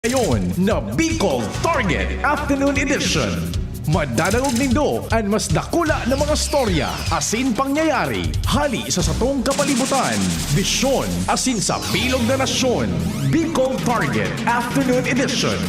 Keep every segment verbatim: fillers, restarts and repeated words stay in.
Ngayon na Bicol Target Afternoon Edition. Madadangog nindo an mas dakula na mga storya asin pangyayari hali sa satong kapalibutan, bisyon asin sa bilog na nasyon. Bicol Target Afternoon Edition.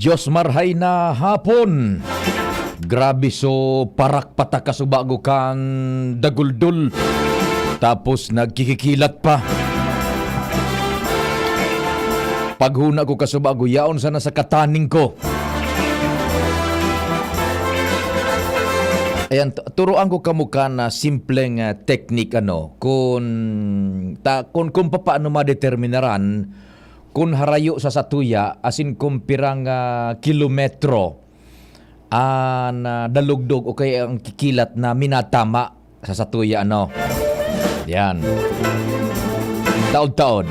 Diyos marhay na hapon. Grabe, so parak patak kasubago kan daguldol. Tapos nagkikikilat pa. Paghuna ko kasubago, yaon sana sa kataning ko. Ayan, tu-, turuan ko kamo kan, ah, simpleng, ah, teknik, ano, kun ta-, kun, kun papaano madeterminaran kun harayo sa satuya, asin kun pirang, ah, kilometro an, ah, dalugdog o kaya ang kikilat na minatama sa satuya, ano. Yan. Taod-taod.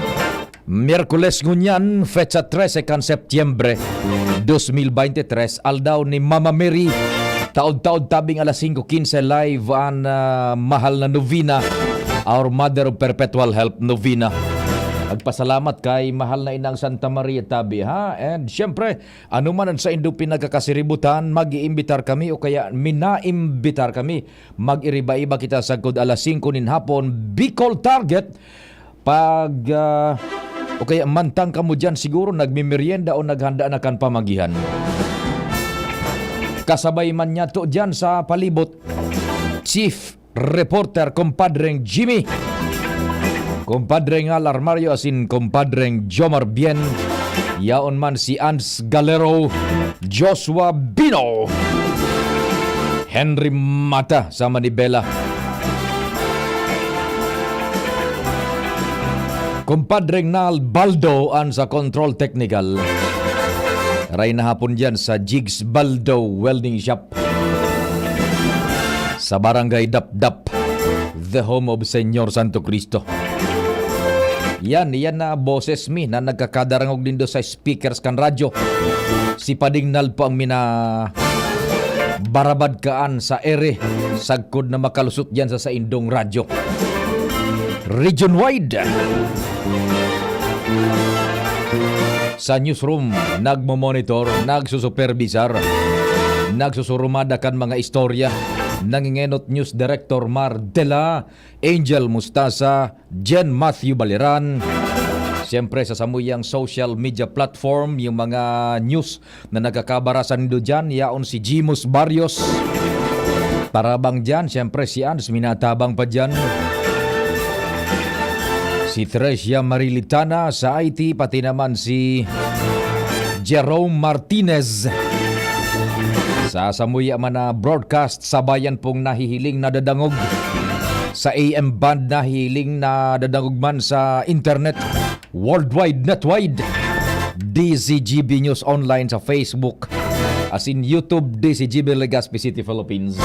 Miyerkules ngunyan, petsa trese kan Setyembre, dos mil bente tres, aldaw ni Mama Mary. Taod-taod tabing alas singko kinse live an, ah, mahal na novena, Our Mother of Perpetual Help Novena. Nagpasalamat kay mahal na inang Santa Maria tabi, ha? And syempre, ano man an saindong pinagkakasiributan, mag-iimbitar kami o kaya minaimbitar kami. Mag-iriba-iba kita sagkod alas singko nin hapon, Bicol Target. Pag, ah, o kaya mantang kamo diyan siguro nagmemerienda o naghanda na kan pamagihan. Kasabay man niya to diyan sa palibot, Chief Reporter, Kumpadreng Jimmy, Kumpadreng Al Armario asin Kumpadreng Jomar Bien. Yaon man si Ans Galero, Joshua Bino, Henry Mata sa Manibela. Kumpadreng Nal Baldo an sa Control Technical. Ray na hapon diyan sa Jigs Baldo Welding Shop. Sa Barangay Dapdap, the home of Señor Santo Cristo. Yan, yan na boses mi na nagkakadarangog nindo sa speakers kan radyo. Si Pading Nal po ang mina-, barabad kaan sa ere, sagkod na makalusot diyan sa saindong radyo. Region wide. Sa newsroom, nagmo-monitor, nagsusupervisar, nagsusurumada kan mga istorya, nangingenot News Director Mar Dela, Angel Mustasa, Jen Matthew Baliran. Siyempre, sa samuyang social media platform, yung mga news na nagkakabarasan nindo dyan, yaon si Jimus Barrios. Tarabang dyan, siyempre, si Ans, minatabang pa dyan. Si Trecia Marilitana sa I T, pati naman si Jerome Martinez. Sa samuya man na broadcast, sabayan pong nahihiling nadadangog. Sa A M band, nahihiling nadadangog man sa internet. Worldwide, netwide. D Z G B News Online sa Facebook. As in YouTube, D Z G B Legazpi City, Philippines.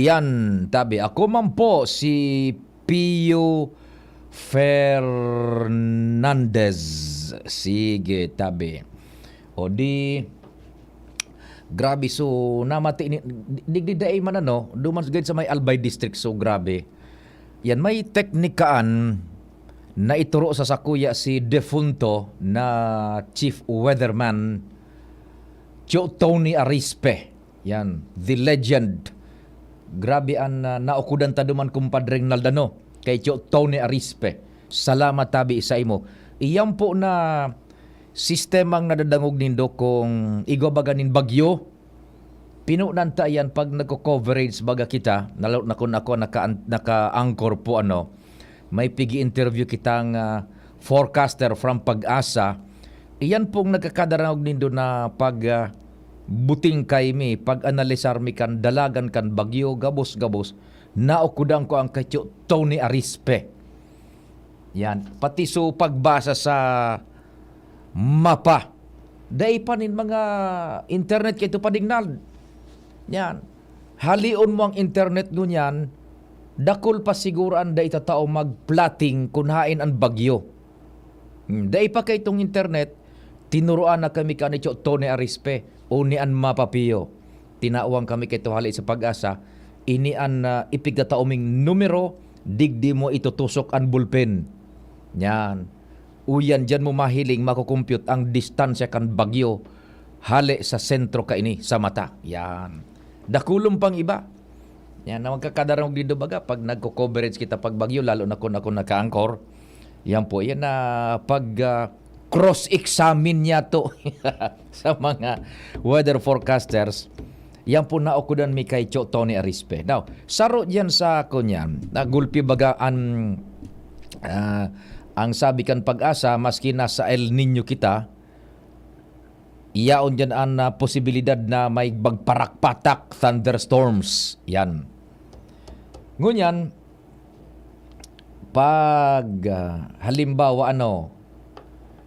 Yan, tabi. Ako man po, si Pio Fernandez. Sige, tabi. O di, grabe, so, namati ni, di, di, di, man ano, duman sa may Albay District, so, grabe. Yan, may teknikaan na ituro sa sakuya si defunto na Chief Weatherman, Tio Tony Arispe. Yan, the legend. Grabe an, ah, naukodan ta duman, Kumpadre Rinaldo, ano? Kay Tio Tony Arispe. Salamat tabi sa imo. Iyan po na sistemang nadadangog nindo kung igwa baga nin bagyo, pinunan ta iyan pag nagko-coverage baga kita, lalo na kung ako naka-, naka-anchor po, ano, may pigi-interview kitang, ah, forecaster from PAGASA. Iyan pong nagkakadarangog nindo na pag, ah, buting kaimi, pag-analisar mi kan dalagan kan bagyo, gabos-gabos, naukodan ko an Kaitso Tony Arispe. Yan. Pati so pagbasa sa mapa. Dai pa nin mga internet kaito, Pading Nald. Yan. Haleon mo ang internet ngunyan, dakul pa siguro an dai tatao mag-plotting kun haen an bagyo. Hmm, dai pa kaitong internet, tinuruan na kami kan Kaitso Tony Arispe, o ni an mapa, Pio. Tinawan kami kaito hale sa PAGASA. Ini an, ah, ipigtatao ming numero, digdi mo itutusok an bulpen. Yan. Uyan, diyan mo mahiling, makukompyut ang distansya kan bagyo hale sa sentro kaini, sa mata. Yan. Dakulon pang iba. Yan, na magkakadarangog nindo baga pag nagko-coverage kita pag bagyo, lalo na kun ako naka-anchor. Yan po, yan na pag, ah, cross-examine niya to sa mga weather forecasters. Yan po, naukodan mi kay Cho Tony Arispe. Now, saro diyan sa, kunyan, na gulpi baga an, ah, ang sabi kan PAGASA, maski nasa El Niño kita, yaon diyan an, ah, posibilidad na may magparakpatak, thunderstorms. Yan. Ngunyan, pag, ah, halimbawa, ano,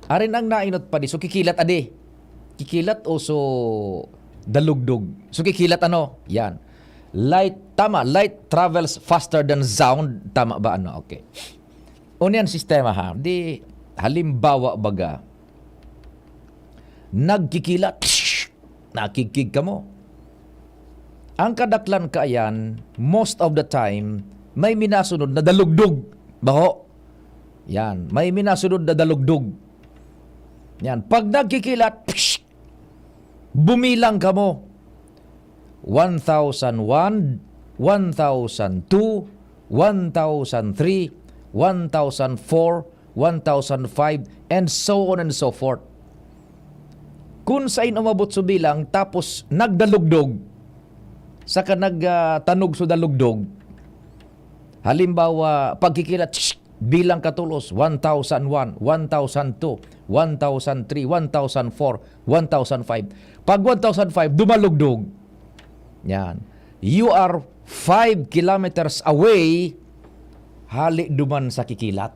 arin ang nainot pa di, so kikilat adi. Kikilat o so dalugdog. So kikilat, ano, yan. Light, tama, light travels faster than sound. Tama ba, ano? Okay. Uno yan sistema, ha? Di, halimbawa baga, nagkikilat, nakigkig kamo. Ang kadaklan kaiyan, most of the time, may minasunod na dalugdog. Baho. Yan, may minasunod na dalugdog. Yan, pag nagkikilat, bumilang kamo. One thousand one, one thousand two, one thousand three, one thousand four, one thousand five, and so on and so forth. Kun sain umabot so bilang, tapos nagdalugdog, saka nag, ah, tanog so dalugdog. Halimbawa, pagkikilat, bilang katolos, one thousand one, one thousand two, one thousand three, one thousand four, one thousand five. Pag one thousand five, dumalugdog. Yan. You are five kilometers away, hale duman sa kikilat.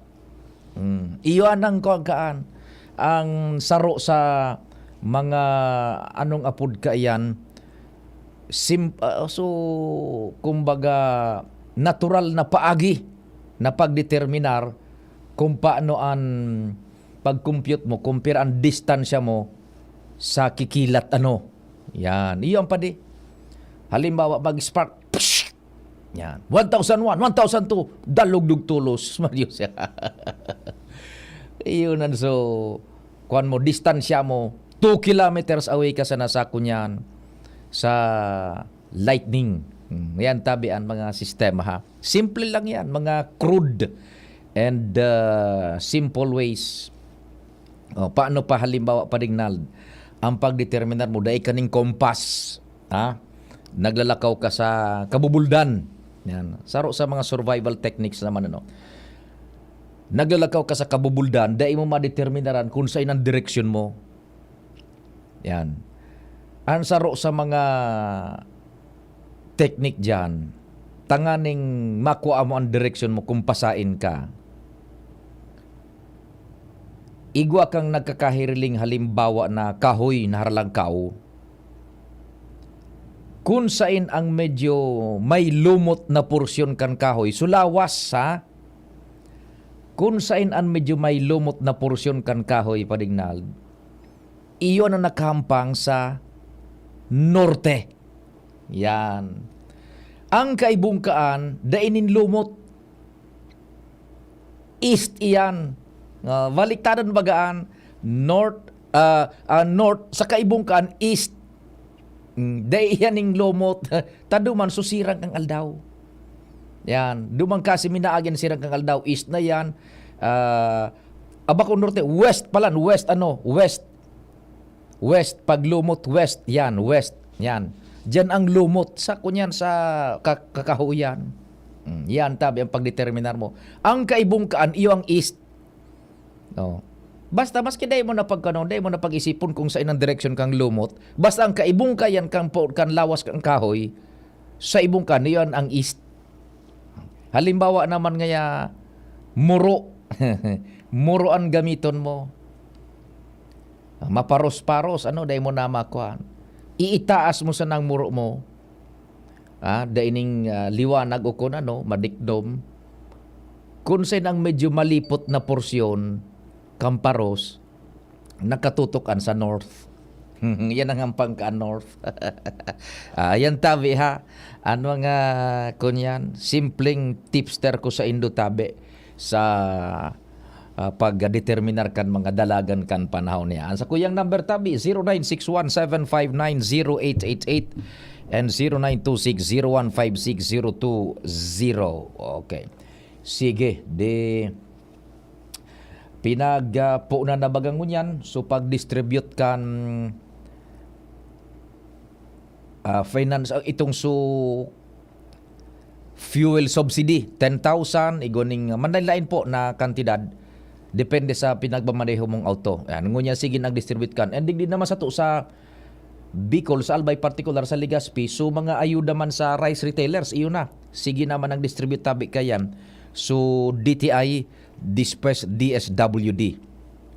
Hmm. Iyo anang kuwan kaan, ang saro sa mga, anong apod kaiyan, sim-, ah, so, kumbaga, natural na paagi na pagdeterminar kung paano an pag-compute mo, kung pira an distansya mo sa kikilat, ano. Yan. Iyo ang padi. Halimbawa, mag-spark, psh! Yan. One thousand one, one thousand two, dalugdog tolos. Mario siya. Iyon ang so, kuwan mo, distansya mo, two kilometers away ka sa nasako niyan, sa lightning. Hmm, yan tabi ang mga sistema, ha. Simple lang yan, mga crude and, uh, simple ways. O, paano pa halimbawa, Pading Nald, ang pagdeterminar mo, dai kaning kompas, ha? Naglalakaw ka sa kabubuldan. Yan. Saro sa mga survival techniques naman, ano? Naglalakaw ka sa kabubuldan, dai mo madeterminaran kung saan ang direksyon mo. Yan. Ang saro sa mga teknik diyan, tanganing makua mo ang direksyon mo kung pasain ka. Igwa kang nagkakahiriling halimbawa na kahoy na haralangkaw. Kun sain ang medyo may lumot na porsyon kan kahoy, so lawas, ha? Kun sain an medyo may lumot na porsyon kan kahoy, Pading Nald, iyo na nakahampang sa norte. Yan. Ang kaibungkaan, dai nin lumot. East iyan. Ah, baliktaran bagaan, north, ah, ah, north, sa kaibungkaan, east. Mm, dai iyan ning lumot. Ta duman, so sirang kang aldaw. Yan. Duman kasi minaagi an sirang kang aldaw, east na yan. Ah, aba, kung norte, west pala, west, ano, west. West, pag lumot, west, yan, west, yan. Diyan ang lumot, sa, kunyan, sa ka-, kakahuyan. Mm, yan, tabi, ang pagdeterminar mo. Ang kaibungkaan, iyo ang east. No. Basta maski dai mo na pagkanon, dai mo na pag-isipon kung saan ang direksyon kang lumot, basta ang kaibong ka yan kan po-, kan lawas kang kahoy, sa ibong ka, niyan ang east. Halimbawa naman ngaya, muro. Muro an gamiton mo. Maparos-paros, ano, dai mo na makuan. Iitaas mo sanang muro mo. Ah, dai ning, ah, liwanag o kun ano, madikdom. Kun saan ang medyo malipot na porsyon, kan paros, nakatutok an sa north. Yan ang hampang ka north. Ah, yan tabi ha. Ano nga, kun yan, simpleng tipster ko sa indo tabi sa, ah, pagdeterminar kan mga dalagan kan panahon niya. Ang sa kuyang number tabi, zero nine six one seven five nine zero eight eight eight and zero nine two six zero one five six zero two zero. Okay. Sige, di pinag, ah, puunan na baga ngunyan, so pag-distribute kan, ah, finance, ah, itong su fuel subsidy, ten thousand, igwa ning, ah, manlain-lain po na kantidad, depende sa pinagmamaneho mong auto. Ayan, ngunyan sige nag-distribute kan. And digdi naman sato sa Bicol, sa Albay partikular, sa Legazpi, so mga ayuda man sa rice retailers, iyo na. Sige naman nag-distribute tabi kayan. So, D T I, Dispes, D S W D.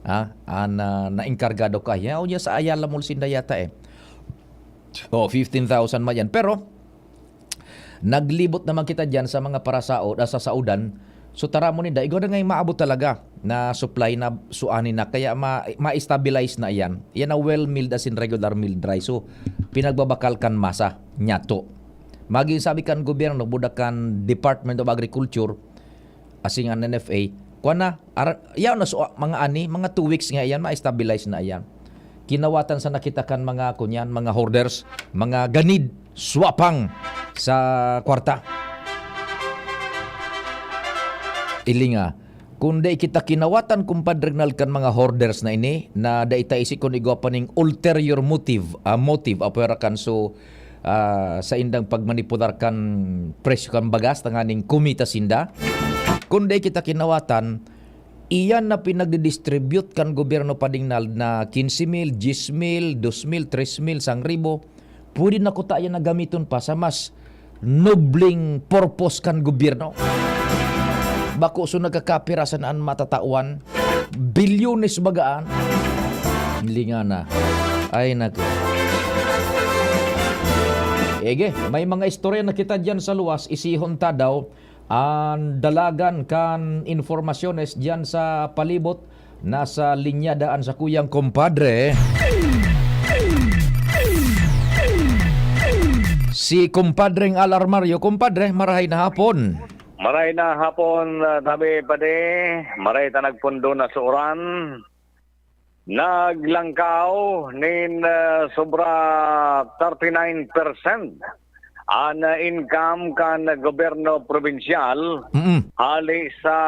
Ah, an, ah, naengkargado ka. Yaw niya sa Ayala Mall sinda yata eh. Oh, fifteen thousand man yan. Pero, naglibot naman kita diyan sa mga parasaod, ah, sa saodan. So, taramon ninda, igwa na nga yung maabot talaga na supply na suani na. Kaya ma-, ma-stabilize na yan. Yan na well milled as in regular milled rice. So, pinagbabakal kan masa, nyato. Maging sabi kan gobyerno, budak kan Department of Agriculture, asing an N F A, kuwan na, ara-, yaw na, so, mga ani, mga two weeks nga yan, ma-stabilize na yan. Kinawatan sa nakita kan mga, kunyan, mga hoarders, mga ganid, swapang sa kwarta. Ilinga, kung dai kita kinawatan, kumpadre Gnal, kan mga hoarders na ini, na dai ta isi kun igwa pa ning ulterior motive, ah, motive, apwera kan so, ah, sa indang pagmanipular kan presyo kan bagas, tanganing kumita sinda. Kung dai kita kinawatan, iyan na pinagdidistribute kan gobyerno pa, Ding Nald, na quince mil, diyes mil, dos mil, tres mil, sangribo, pwede na kuta yan na gamiton pa sa mas nobling purpose kan gobyerno. Bako so nagkakapirasan an matatawan, bilyones bagaan. Lingana. Ay, naku. Ege, may mga istorya na kita diyan sa luwas, isihon ta daw. An dalagan kan impormasyones diyan sa palibot, nasa linya daan sa kuyang kumpadre. Si Kumpadreng Alarmario. Kumpadre, marahay na hapon. Maray na hapon, ah, tabi padi. Maray ta nagpundo na sa uran. Naglangkaw nin, ah, sobra thirty-nine percent an, ah, income kan gobyerno probinsyal Mm-mm. hali sa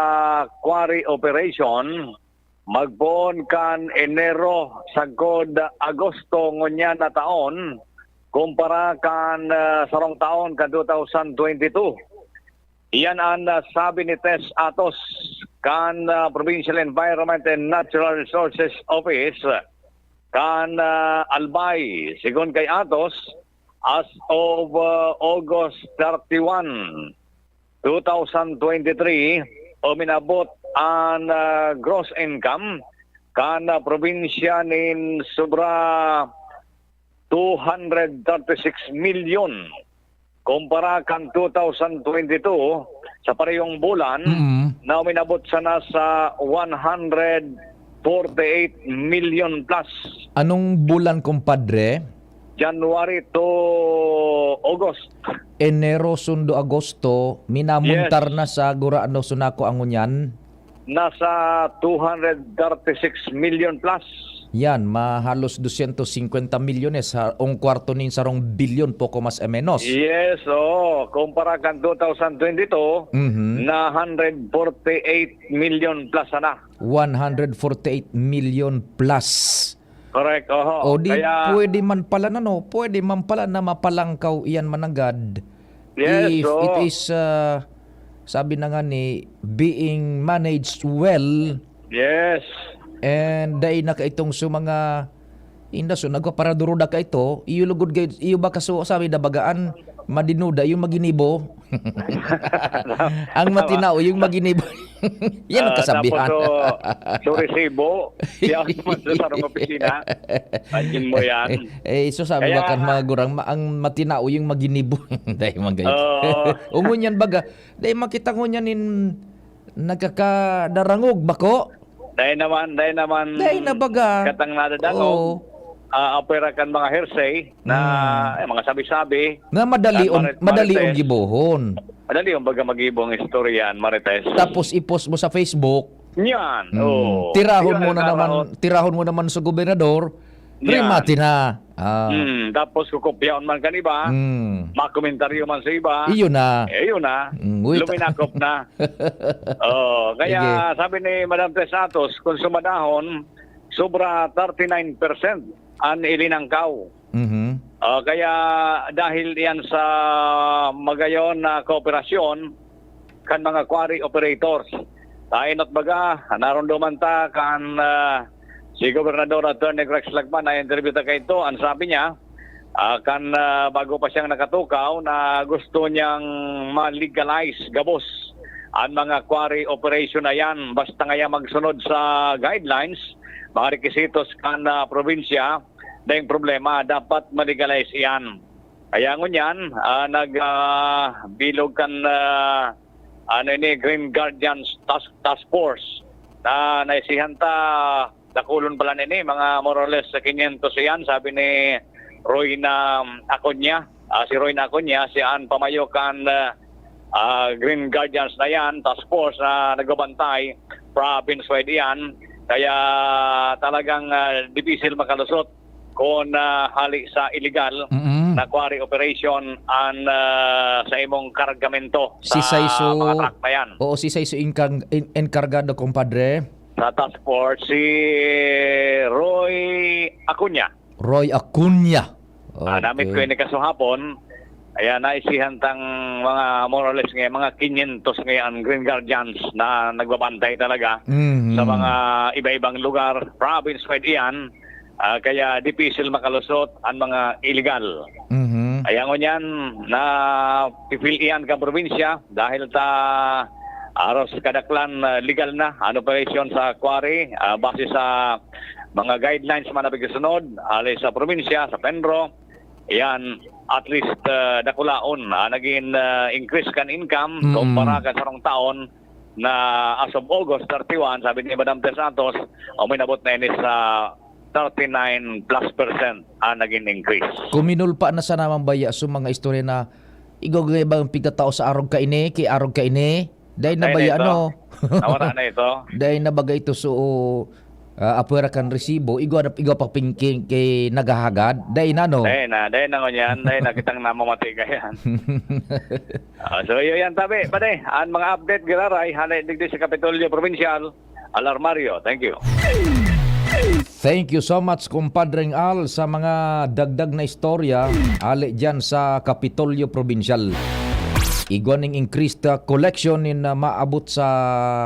quarry operation magpoon kan Enero sagkod Agosto ngunyan na taon kumpara kan, ah, sarong taon kan two thousand twenty-two. Iyan an, ah, sabi ni Tess Atos kan, ah, Provincial Environment and Natural Resources Office kan, ah, Albay. Sigon kay Atos, as of, ah, August thirty-one, two thousand twenty-three, uminabot an, ah, gross income kan, ah, probinsya nin sobra two hundred thirty-six milyon kumpara kan two thousand twenty-two, sa parehong bulan, Mm. na uminabot sana sa one hundred forty-eight million plus. Anong bulan, kumpadre? January to August. Enero sundo Agosto, minamuntar Yes. na sa gurano sunako ang ngunyan? Nasa two hundred thirty-six million plus. Yan, mahalos dosyentos singkwenta milyones, ha, un kwarto nin sarong bilyon, poko mas e menos. Yes, oo. Kumpara kan two thousand twenty-two, Mhm. na hundred forty-eight million plus sana. One hundred forty-eight million plus. Correct, oho. O di, Kaya pwede man pala na, no? Pwede man pala na mapalangkaw iyan mananggad. Yes, If oo. it is, ah, sabi na nga ni, being managed well, Yes. And dai na kaitong so mga inda so nagpaparaduro da kaito, iyo lugod gay iyo ba kaso sabi da bagaan madinuda yung maginibo. Ang matinao yung maginibo. Yan ang Ah, kasabihan. Tapos, so, so resibo, yan naman sa sarong opisina. Imagine mo yan. Eh, so sabi Kaya ba kan nga, mga gurang, ma-, ang matinao yung maginibo. Dahil mga Oo. Ungon yan baga, dahil makita ko niya nin nagkakadarangog bako. Dai naman, dai naman Dai na baga. Katang nadadangog. Oo. Ah, apwera kan mga hearsay na, Hmm. eh, mga sabi-sabi, Na madali kan on, Marit-, madali on Marites. Gibohon. Madali on baga magibong istorya, an Marites. Tapos i-post mo sa Facebook. Yan, Hmm. oo. Tirahon Yun mo ang na naman, karahon. Tirahon mo naman sa gobernador, Yan. Rimati na. Ah. Hmm, tapos kukopyaon man kan iba, Hmm. makomentaryo man sa iba. Iyo na. Eh, yun na. Hmm, wait. Luminakop na. Oh, kaya Sige. Sabi ni Madam Tess Santos, kung sumadahon, sobra thirty-nine percent an ilinangkaw. Mhm. Ah, kaya dahil yan sa magayon na kooperasyon kan mga quarry operators, tainot baga, narunduman ta kan, ah, si Gobernador Attorney Rex Lagman na interview ta kaito, ang sabi niya, ah, kan, ah, bago pa siyang nakatukaw na gusto niyang ma-legalize gabos an mga quarry operation na yan, basta ngaya magsunod sa guidelines, mga requisitos kan, ah, probinsya, daing problema, dapat ma-legalize iyan. Kaya ngunyan, ah, nag, ah, bilog kan, ah, ano ini, Green Guardians Task, Task Force na naisihan ta, dakulon pala nini, mga more or less quinientos iyan, sabi ni Roy na Acuña. Ah, si Roy na Acuña, siya an pamayo kan, ah, ah, Green Guardians na yan, task force na nagbabantay, province-wide iyan. Kaya talagang, ah, dipisil makalusot kun, ah, hali sa illegal Mm. na quarry operation an, ah, sa imong kargamento Si sa Saiso, mga truck na yan. Oo, si Saiso inkang-, in-, enkargado, compadre. Sa task force, si Roy Acuña. Roy Acuña. Ah, namit ko Okay. ini kasuhapon. Ayan, naisihan tang mga more or less ngayon, mga quinientos ngayon Green Guardians na nagbabantay talaga Mhm. sa mga iba-ibang lugar, province-wide iyan. Ah, kaya dipisil makalusot ang mga illegal. Mhm. Ayan, ngunyan, napipilian kan probinsya dahil ta aros kadaklan, ah, legal na an operasyon sa quarry, ah, base sa mga guidelines man na pagkasunod, hali sa probinsya, sa PENRO. Ayan, at least, ah, dakulaon, ah, naging, ah, increase kan income Mm. kumpara kan sarong taon na as of August thirty-one, sabi ni Madam Tess Santos, uminabot na ini sa thirty-nine plus percent ang naging increase. Kuminulpa na sana man baya sa mga istorya na igwa gabos bang pigkatao sa arog kaini, ki arog kaini. Dai na Dai na baya, ito. Ano? Nawara na ito. Dai na baga ito, so, ah, apwera kan resibo, igwa na, igwa pa pingking kay naghahagad. Dai na, no? Dai na, dai na ngunyan, dai na kitang namamati kayan. Ah, so, iyo yan, tabi, pare. Ang mga update, giraray, hali digdi sa Kapitolyo Provincial, Alarmario. Thank you. Thank you so much, Compadreng Al, sa mga dagdag na istorya, hali dyan sa Kapitolyo Provincial. Igwa ning increased, ah, collection nin, ah, maabot sa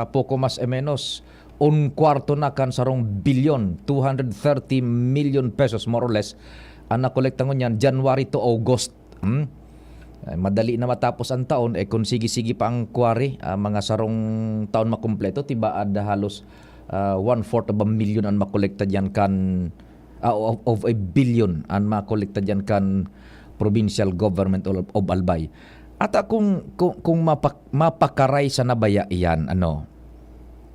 poko mas e menos, un kwarto na kan sarong bilyon, two hundred thirty million pesos, more or less, ang nakolekta ngunyan, January to August. Hmm? Ay, madali na matapos ang taon, eh, kung sige-sige pa ang quarry, ah, mga sarong taon makumpleto, tibaad halos, ah, one-fourth of a million ang makolekta diyan kan, ah, of, of a billion ang makolekta diyan kan Provincial Government of, of Albay. At, ah, kung, kung, kung mapak-, mapakaray sa nabaya iyan, ano,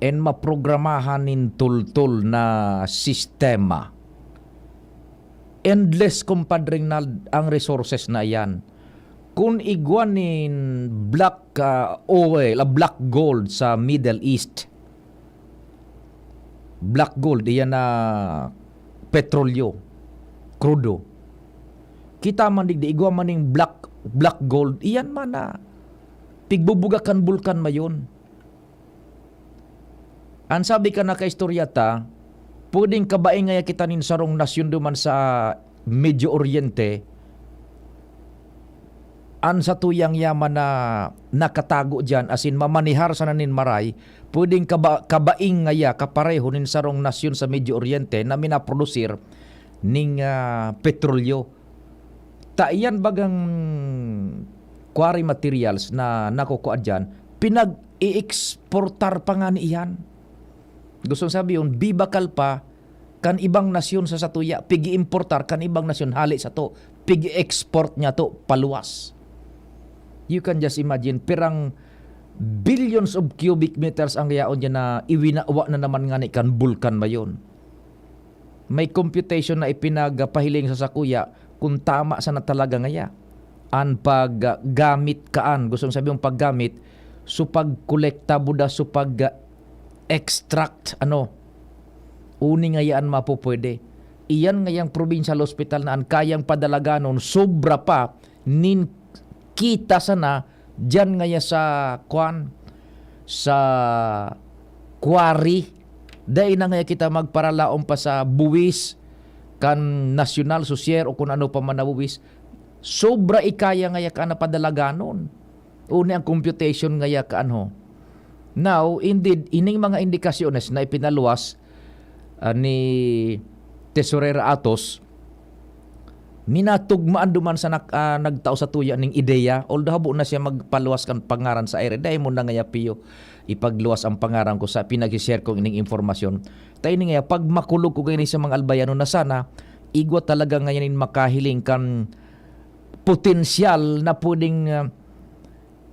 and maprogramahan nin tultol na sistema, endless, Compadre Ronald, ang resources na iyan. Kun igwa nin black, ah, oil, ah, black gold sa Middle East, black gold, iyan na petrolyo, krudo. Kita man digdi, igwa man ning black, black gold, iyan man na pigbubuga kan bulkan mayon. An sabi kan nakaistorya ta, pwedeng kabaing ngaya kita nin sarong nasyon duman sa Medio Oriente, an satuyang yaman na nakatago diyan, asin mamanihar sana nin maray, pwedeng kaba-, kabaing ngaya kapareho nin sarong nasyon sa Medio Oriente na minaprodusir ning, ah, petrolyo. Ta iyan bagang quarry materials na nakukua diyan, pinag-i-exportar pa ngani iyan. Gustong sabihon, bibakal pa kan ibang nasyon sa satuya, pig-iimportar kan ibang nasyon hale sato, pig-export niyato paluwas. You can just imagine, pirang billions of cubic meters ang yaon diyan na iwinawa na naman ngani kan bulkan mayon. May computation na ipinagpahiling sa sakuya kung tama sana talaga ngaya an paggamit kaan, gustong sabihon paggamit, so pagkolekta buda, so pag-extract, ano, uni ngaya an mapupwede. Iyan ngayang provincial hospital na an kayang padalaganon, sobra pa nin kita sana diyan ngaya sa, kwan, sa quarry. Dai na ngaya kita magparalaom pa sa buwis kan nasyonal, sosier o kun ano pa man na buwis. Sobra ikaya ngaya ka na padalaganon. Uni ang computation ngaya ka, ano. Now, indeed, ining mga indikasyones na ipinaluwas, ah, ni Tesorera Atos, minatugmaan duman sa nak-, ah, nagtao satuya ning ideya. Although habo na siya magpaluwas kan pangaran sa air, dai mo na ngaya, Pio, ipagluwas ang pangaran ko sa pinag-share kong ining impormasyon. Ta ini ngaya, pag makulog ko kaini sa mga Albayanon na sana, igwa talaga ngayon in makahiling kan potensyal na pwedeng, ah,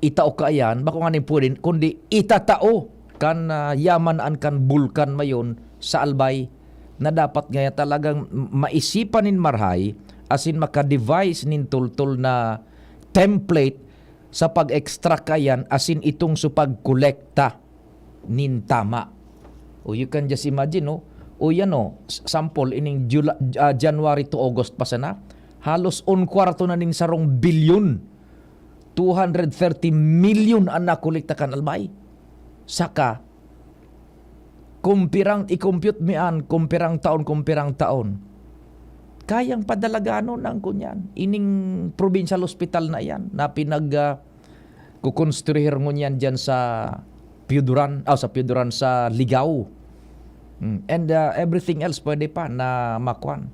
itao kaiyan, bako nganing pwede, kundi itatao kan, ah, yaman an kan bulkan mayon sa Albay, na dapat ngaya talagang m-, maisipan nin marahay, asin maka-devise nin tultol na template sa pag-extract kaiyan asin itong sa pagkolekta nin tama. O, you can just imagine, no? O, yan, no? S-, sample, ining Jula-, ah, January to August pa sana, halos un kwarto na nin sarong bilyon, two hundred thirty million an nakolekta kan Albay. Saka, kung pirang, i-compute mi an, kung pirang taon, kung pirang taon, kayang padalaganon ang kunyan. Ining provincial hospital na iyan, na pinag, ah, kukonstruhir ngunyan diyan sa Pioduran, ah, sa Pioduran, sa Ligao. Mm, and, ah, everything else pwede pa na makwan.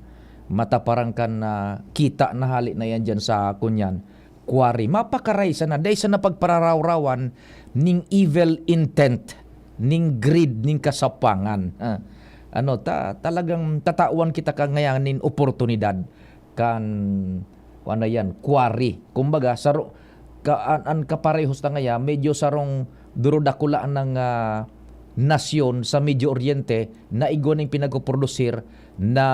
Mataparan kan, ah, kita na hali na yan diyan sa kunyan, quarry. Mapakaray sana, dai sana pagpararawrawan ning evil intent, ning greed, ning kasapangan. Ah, ano, ta-, talagang tatawan kita kan ngayan nin oportunidad kan, ano yan, quarry. Kumbaga, saro-, ka-, an, an kaparehos ta ngaya, medyo sarong durodakula nang, ah, nasyon sa Medio Oriente na igwa ning pinagpuprodusir na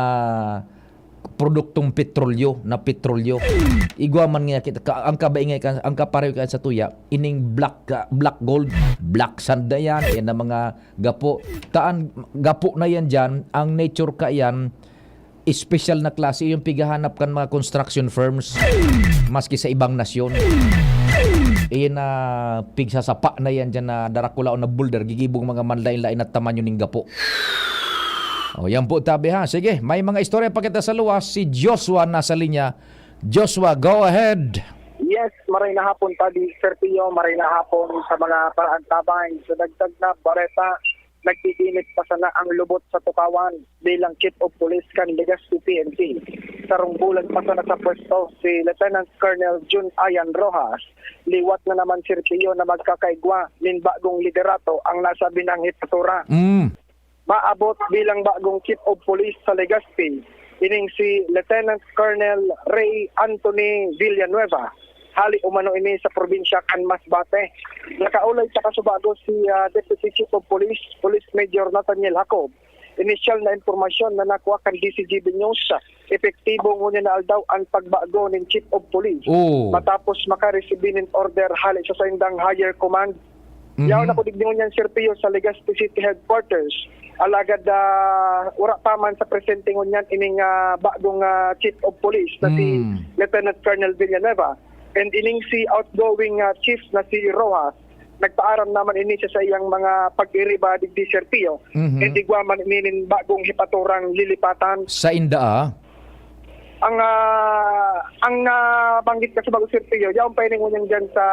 produktong petrolyo, na petrolyo. Igwa man ngaya kita, ka-, ang kabaingay ka, ang kapareho ka sa tuya, ining black, ah, black gold, black sand na yan, yan ang mga gapo. Taan, gapo na yan dyan, ang nature ka yan, espesyal na klase, yung pighahanap kan mga construction firms, maski sa ibang nasyon. Iyan na pigsasapa na yan dyan na darakulaon na boulder, gigibong mga manlain-lain na tamanyo ning gapo. O, yan po, tabi ha. Sige, may mga istorya pa kita sa luwas. Si Joshua nasa linya. Joshua, go ahead. Yes, maray na hapon, Tabi Sergio. Maray na hapon sa mga paraantabay. Sa dagdag na bareta, nagtitinit pa sana ang lubot sa Tukawan bilang Chief of Police kan Legazpi P N P. Sarong bulan pa sana sa pwesto si Lieutenant Colonel Jun Ayan Rojas. Liwat na naman, Sergio, na magkakaigwa nin bagong liderato ang nasabing hepatura. Mm. Maabot bilang bagong Chief of Police sa Legazpi ining si Lieutenant Colonel Ray Anthony Villanueva. Hali umano ini sa probinsya kan Masbate. Nakaulay sa kasubago si, ah, Deputy Chief of Police, Police Major Nathaniel Jacob. Inisyal na impormasyon na nakuha kan D C G B News, epektibo ngunyan na aldaw ang pagbago nin Chief of Police. Oh. Matapos makaresibi nin order hali sa saindang higher command. Mhm. Yaon ako digdi ngunyan, Sir Pio, sa Legazpi City Headquarters. Alagad, ah, wala pa man sa presente ngunyan ining, ah, bagong, ah, Chief of Police na si Mm. Lieutenant Colonel Villanueva. And ining si outgoing, ah, chief na si Rojas, nagpaaram naman ini sa saiyang mga pag-iriba digdi, Sir Pio. Mhm. And igwa man ini nin bagong hepaturang lilipatan. Sainda, ah. Ang, ah, ang nabanggit na sa bagong Sir Pio, yaon pa ini ngunyan dyan sa,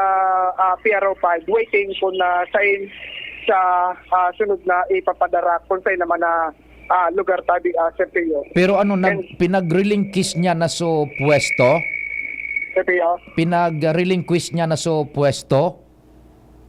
ah, P R O five, waiting kung, ah, sain sa, ah, sunod na ipapadara, kung sain naman na, ah, lugar tabi, ah, Sir Pio. Pero ano, nag-, And pinag-relinquish niya na so pwesto? Sir Pio? Pinag-relinquish niya na so pwesto?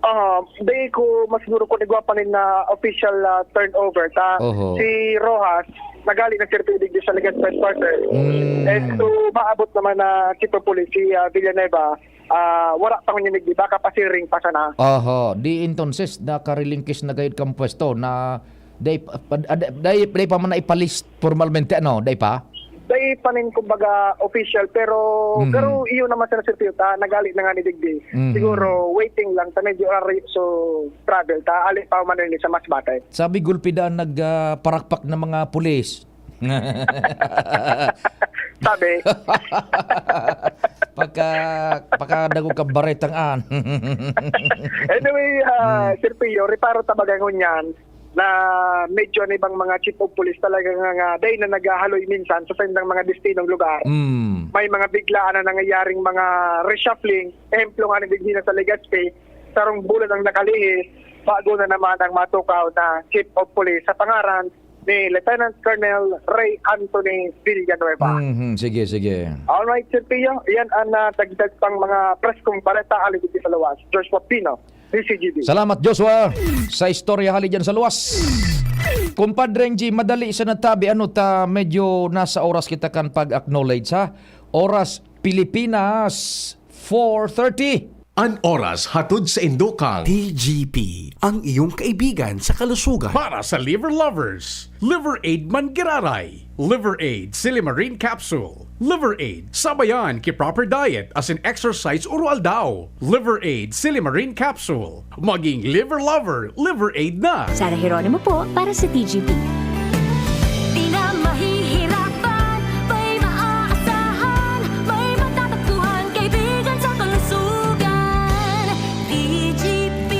Ah, di ko masiguro kung igwa pa nin na official, ah, turnover ta. Oho. Si Rojas, naghale na, Sir Pio, digdi sa Legazpi Headquarters. Mm. And to maabot naman na Chief of Police, si, ah, Villanueva, ah, wala pa ngunyan digdi, baka pasiring pa sana. Oho. Di entonces, naka-relinquish na gayud kan pwesto na dai pa, pa, ah, dai, dai pa man na ipalist formalmente, ano? Dai pa? Dai pa nin, kumbaga, official, pero, Mhm. pero iyo naman sana, Sir Pio, ta, naghale na nga ni digdi. Mhm. Siguro, waiting lang, ta medyo ari, so, travel, ta, hale pa man nin sa Masbate. Sabi, gulpi daan nag, ah, parakpak na mga pulis. Sabi. Pagka, pagka dagog ka baretang an. Anyway, ah, Hmm. Sir Pio, reparo ta baga ngunyan na medyo an ibang mga chief of police talaga nga, nga dai na naghahaloy minsan sa saindang mga destinong lugar. Hmm. May mga biglaan na nangyayaring mga reshuffling. Ehemplo nga ni digdi na sa Legazpi, sarong bulan ang nakalihis, bago na naman ang matukaw na chief of police sa pangaran ni Lieutenant Colonel Ray Anthony Villanueva. Mhm, sige, sige. Alright, Sir Pio, yan ang, ah, dagdag pang mga preskong baleta hale digdi sa luwas. Joshua Pino, D C G B. Salamat, Joshua, sa istorya hale dyan sa luwas. Kumpadre G, madali sa natabi, ano ta, medyo nasa oras kita kan pag-acknowledge, ha? Oras Pilipinas, four thirty. An oras hatod saindo kan T G P, ang iyong kaibigan sa kalusugan. Para sa liver lovers, Liver Aid Manggaray, Liver Aid Silimarin Capsule, Liver Aid sabayan ki proper diet asin exercise oro-aldaw, Liver Aid Silimarin Capsule. Maging liver lover, Liver Aid na! Sarah Geronimo po para sa T G P. Di na mahihirapan, may maaasahan, may matatagpuan, kaibigan sa kalusugan. T G P.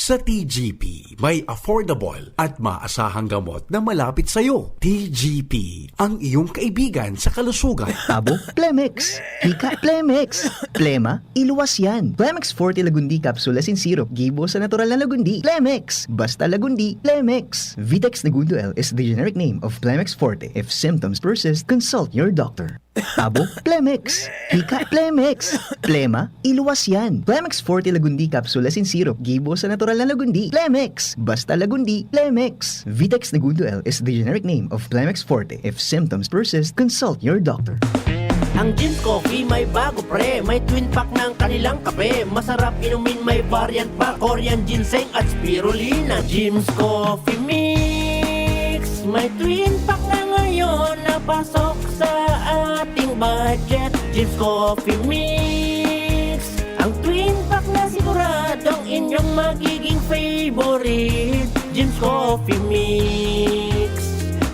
Sa T G P, may affordable at maasahang gamot na malapit sa'yo. T G P, ang iyong kaibigan sa kalusugan. Abo, Plemex. Hika, Plemex. Plema, iluwas yan. Plemex Forte Lagundi Capsule asin Syrup, gibo sa natural na Lagundi. Plemex! Basta Lagundi, Plemex! Vitex Negundo L is the generic name of Plemex Forte. If symptoms persist, consult your doctor. Abo, Plemex! Hika, Plemex! Plema, iluwas yan. Plemex Forte Lagundi Capsule asin Syrup, gibo sa natural na Lagundi. Plemex! Basta Lagundi, Plemex! Vitex Negundo L is the generic name of Plemex Forte. If symptoms persist, consult your doctor. Ang Jim's Coffee may bago, pre. May twin pack ng kanilang kape. Masarap inumin, may variant pa. Korean ginseng at spirulina. Jim's Coffee Mix. May twin pack na ngayon na pasok sa ating budget. Jim's Coffee Mix. Ang twin pack na siguradong inyong magiging favorite. Jim's Coffee Mix.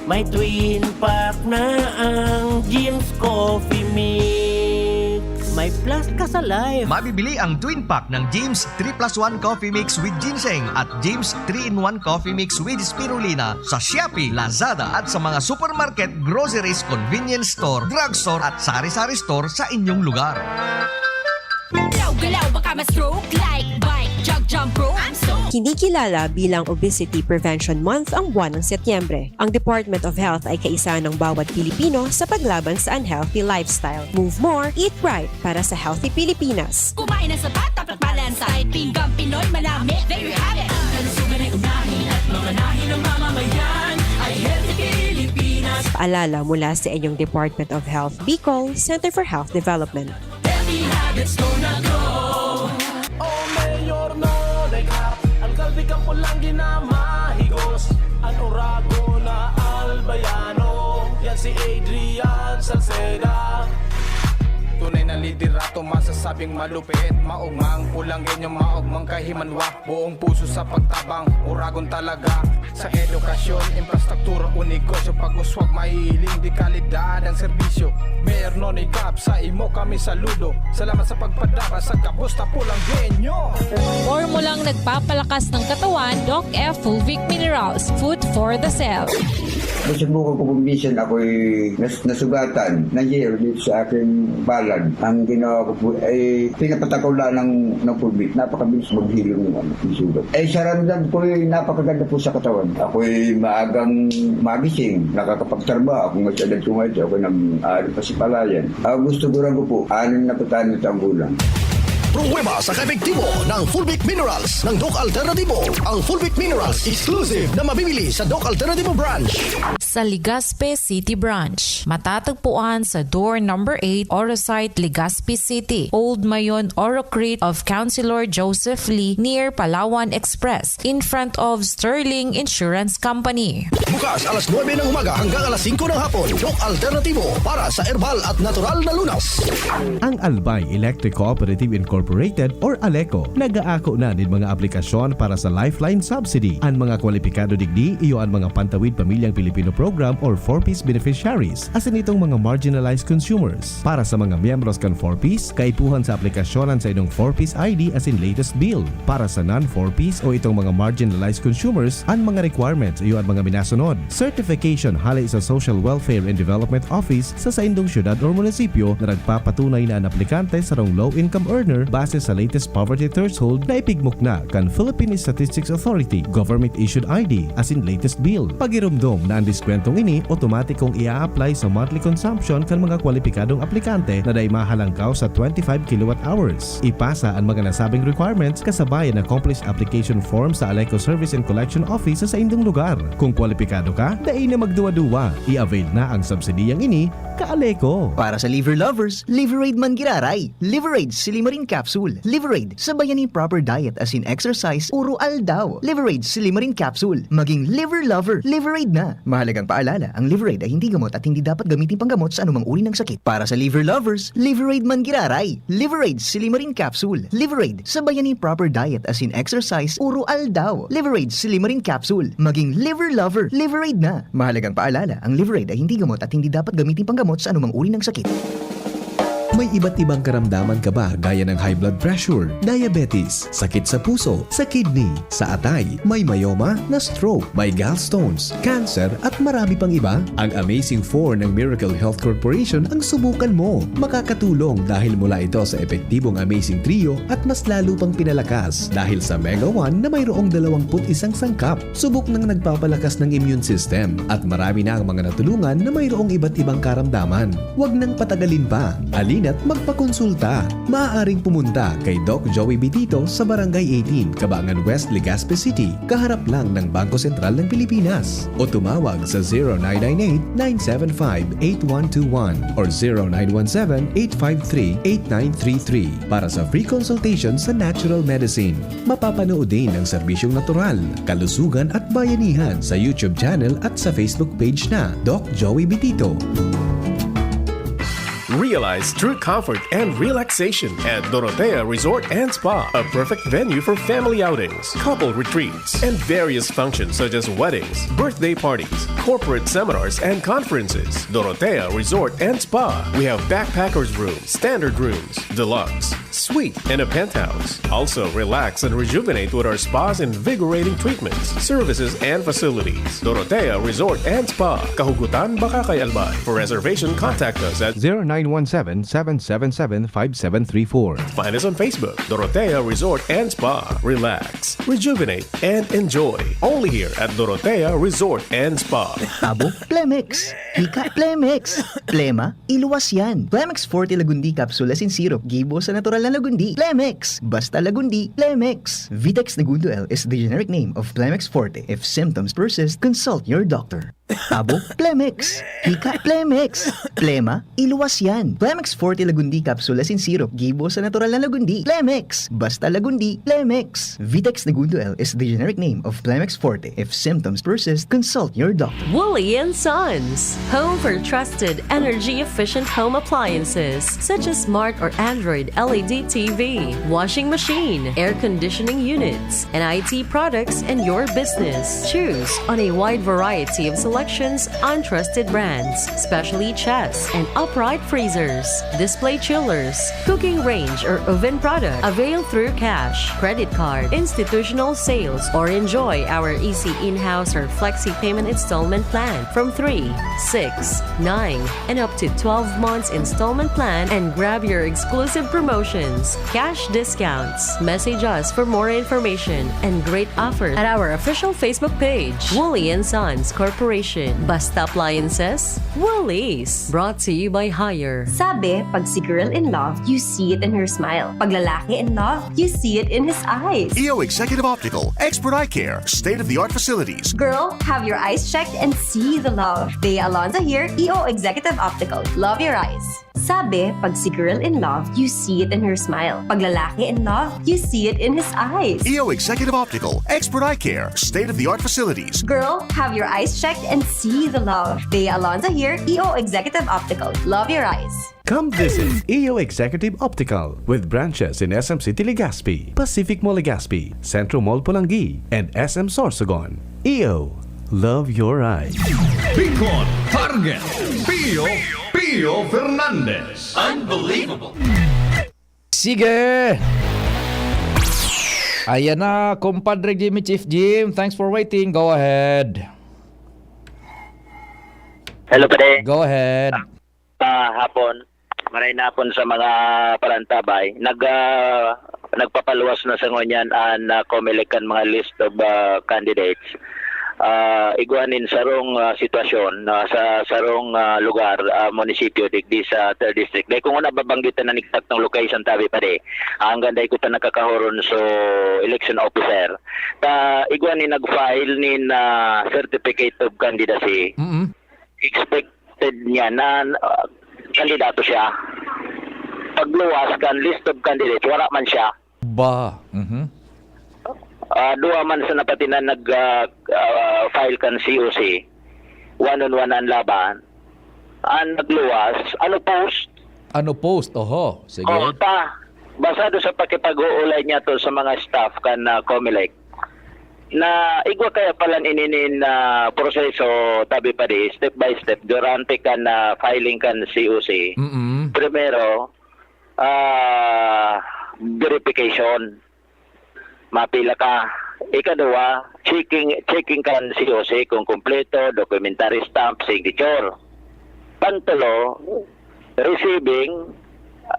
May twin pack na ang Jim's Coffee Mix. May plus ka sa life. Mabibili ang twin pack ng Jim's three plus one Coffee Mix with Ginseng at Jim's three-in-one Coffee Mix with Spirulina sa Shopee, Lazada at sa mga supermarket, groceries, convenience store, drugstore at sari-sari store sa inyong lugar. Galaw-galaw, baka ma-stroke. Like, bike, jog, jump rope. I'm so Kinikilala bilang Obesity Prevention Month ang buwan ng Setyembre. Ang Department of Health ay kaisa ng bawat Pilipino sa paglaban sa unhealthy lifestyle. Move more, eat right para sa healthy Pilipinas. Kumain ng sapat, dapat balansay. Pinggang Pinoy, manami, there you have it. Ang kalusugan ay unahin at mamanahin ng mamamayan ay healthy Pilipinas. Paalala mula sa inyong Department of Health Bicol, Center for Health Development. Healthy habits gonna grow. O Mayor Nonay Cap, alkalde kan Pulangi na mahigos. An Oragon na Albayano, yan si Adrian Salceda. Tunay na liderato, masasabing malupit. Maogmang Pulangenyo, maogmang kahimanwa. Buong puso sa pagtabang, Oragon talaga. Sa edukasyon, infrastruktura o negosyo, pag-uswag, mahihiling de kalidad ang serbisyo. Mayor Nonay Cap, sa imo kami saludo. Salamat sa pagpadara sa gabos na Pulangenyo. Formulang nagpapalakas ng katawan, Doc F Fulvic Minerals, food for the cell. Nasubukan ko po minsan, ako'y nas-, nasugatan ng yero dito sa aking palad. Ang ginawa ko po ay pinapatakaw lang ng, ng pulbit. Napakabilis maghilom ng, ano, ng sugat. Eh, sa ramdam ko ay napakaganda po sa katawan. Ako'y maagang magising, nakakapagtrabaho. Kung mas edad ko ngayon, ako nag-aaral pa sa palayan. Ah, gusto ko lang po, anim na putani taong gulang. Pruweba sa kaepektibo ng Fulvic Minerals ng Doc Alternativo. Ang Fulvic Minerals exclusive na mabibili sa Doc Alternativo Branch. Sa Legazpi City Branch. Matatagpuan sa door number eight, Orosite, Legazpi City, Old Mayon, Orocrit of Councilor Joseph Lee, near Palawan Express, in front of Sterling Insurance Company. Bukas alas nuebe ng umaga hanggang alas singko ng hapon. Doc Alternativo para sa herbal at natural na lunas. Ang Albay Electric Cooperative Incorporated or ALECO nag-aako na nin mga aplikasyon para sa Lifeline Subsidy. An mga kwalipikado digdi iyo an mga pantawid pamilyang Pilipino Program or four Ps beneficiaries, asin itong mga marginalized consumers. Para sa mga miyembros kan four Ps, kaipuhan sa aplikasyon an saindong four Ps I D asin latest bill. Para sa non-four Ps o itong mga marginalized consumers, an mga requirements iyo an mga minasunod: certification hale sa Social Welfare and Development Office sa saindong syudad or munisipyo na nagpapatunay na an aplikante sarong low-income earner base sa latest poverty threshold na ipigmukna kan Philippine Statistics Authority, government-issued I D, asin latest bill. Pagiromdom na an diskwentong ini otomatikong ia-apply sa monthly consumption kan mga kwalipikadong aplikante na dai mahalangkaw sa twenty-five kilowatt hours. Ipasa an mga nasabing requirements kasabay an accomplished application form sa ALECO Service and Collection Office sa saindong lugar. Kung kwalipikado ka, dai na magduwa-duwa. I-avail na ang subsidiyang ini, ka-ALECO. Para sa liver lovers, Liveraid man giraray. Liveraid Silimarin Capsule. Liveraid, sabayan ni proper diet asin exercise, uro aldaw. Liveraid Silimarin Capsule. Maging liver lover, Liveraid na. Mahalagang paalala, ang Liveraid ay hindi gamot at hindi dapat gamitin panggamot sa anumang uri ng sakit. Para sa liver lovers, Liveraid man giraray. Liveraid Silimarin Capsule. Liveraid, sabayan ni proper diet asin exercise, uro aldaw. Liveraid Silimarin Capsule. Maging liver lover, Liveraid na. Mahalagang paalala, ang Liveraid ay hindi gamot at hindi dapat gamitin panggamot sa anumang uri ng sakit. May iba't ibang karamdaman ka ba, gaya ng high blood pressure, diabetes, sakit sa puso, sa kidney, sa atay, may myoma, na-stroke, may gallstones, cancer, at marami pang iba? Ang Amazing four ng Miracle Health Corporation ang subukan mo. Makakatulong dahil mula ito sa epektibong Amazing Trio at mas lalo pang pinalakas dahil sa Mega one na mayroong dalawampu't isang sangkap. Subok nang nagpapalakas ng immune system at marami na ang mga natulungan na mayroong iba't ibang karamdaman. Huwag nang patagalin pa. Halina't magpakonsulta. Maaaring pumunta kay Doc Joey Bitito sa Barangay eighteen, Cabangan West, Legazpi City, kaharap lang ng Bangko Sentral ng Pilipinas. O tumawag sa zero nine nine eight, nine seven five, eight one two one or zero nine one seven, eight five three, eight nine three three para sa free consultation sa natural medicine. Mapapanood din ang serbisyong natural, kalusugan at bayanihan sa YouTube channel at sa Facebook page na Doc Joey Bitito. Realize true comfort and relaxation at Dorotea Resort and Spa, a perfect venue for family outings, couple retreats, and various functions such as weddings, birthday parties, corporate seminars, and conferences. Dorotea Resort and Spa. We have backpackers room, standard rooms, deluxe, suite, and a penthouse. Also, relax and rejuvenate with our spa's invigorating treatments, services, and facilities. Dorotea Resort and Spa, Kahugutan, Bacacay, Albay. For reservation, contact us at zero nine one seven, seven seven seven, five seven three four. Find us on Facebook, Dorotea Resort and Spa. Relax, rejuvenate, and enjoy. Only here at Dorotea Resort and Spa. Abo, Plemex. Hika, Plemex. Plema, iluwas yan. Plemex Forte Lagundi Capsule asin Syrup. Gibo sa natural na Lagundi. Plemex. Basta Lagundi, Plemex. Vitex Negundo L is the generic name of Plemex Forte. If symptoms persist, consult your doctor. Abo, Plemex. Hika, Plemex. Plema, iluwas yan. Plemex Forte Lagundi Capsule asin Syrup. Gibo sa natural na Lagundi. Plemex. Basta Lagundi, Plemex. Vitex Negundo L is the generic name of Plemex Forte. If symptoms persist, consult your doctor. Woolly and Sons, home for trusted energy-efficient home appliances such as smart or Android L E D T V, washing machine, air conditioning units, and I T products in your business. Choose on a wide variety of collections, untrusted brands, specially chests and upright freezers, display chillers, cooking range or oven product. Avail through cash, credit card, institutional sales, or enjoy our easy in-house or flexi payment installment plan from three, six, nine, and up to twelve months installment plan and grab your exclusive promotions, cash discounts. Message us for more information and great offer at our official Facebook page, Woolly and Sons Corporation. Basta appliances, Woolies. Brought to you by Hire. Sabi, pag si girl in love, you see it in her smile. Pag lalaki in love, you see it in his eyes. E O Executive Optical, expert eye care, state-of-the-art facilities. Girl, have your eyes checked and see the love. Bea Alonzo here, E O Executive Optical. Love your eyes. Sabi, pag si girl in love, you see it in her smile. Pag lalaki in love, you see it in his eyes. E O Executive Optical, expert eye care, state-of-the-art facilities. Girl, have your eyes checked and see the love. Bea Alonzo here, E O Executive Optical. Love your eyes. Come visit E O Executive Optical with branches in S M City Legazpi, Pacific Mall Legazpi, Centro Mall Polangui, and S M Sorsogon. E O, love your eyes. Bicol Target, Pio, Pio Fernandez. Unbelievable. Sige! Ayan na, kumpadre Jimmy, Chief Jim. Thanks for waiting. Go ahead. Hello, pare. Go ahead. Ah, hapon. Maray na hapon sa mga parantabay. Nag, ah, nagpapaluwas na sa ngunyan an, ah, Comelec kan mga list of, ah, candidates. Ah, igwa nin sarong, ah, sitwasyon, ah, sa sarong, ah, lugar, ah, munisipyo digdi sa third district. Dai ko nguna babanggitan an eksaktong location, tabi pa di. Hanggang dai ko pa nakakahoron so election officer. Ta igwa nin nag-file nin, ah, certificate of candidacy. Mm-mm. Expected niya na, ah, kandidato siya. Pagluwas kan list of candidates, wala man siya. Ba? Mhm. Ah, duwa man sana pati na nag, ah, ah, file kan C O C. One on one an laban. An nagluwas, unopposed. Unopposed, oho. Sige. Oo, ta. Basado sa pakipag-uulay niya to sa mga staff kan, ah, Comelec, na igwa kaya palan ini nin, ah, proseso, tabi pa di, step by step, durante kan, ah, filing kan C O C. Mm-mm. Primero, ah, verification. Mapila ka. Ikaduwa, checking, checking kan C O C kung kompleto, documentary stamp, signature. Pantulo, receiving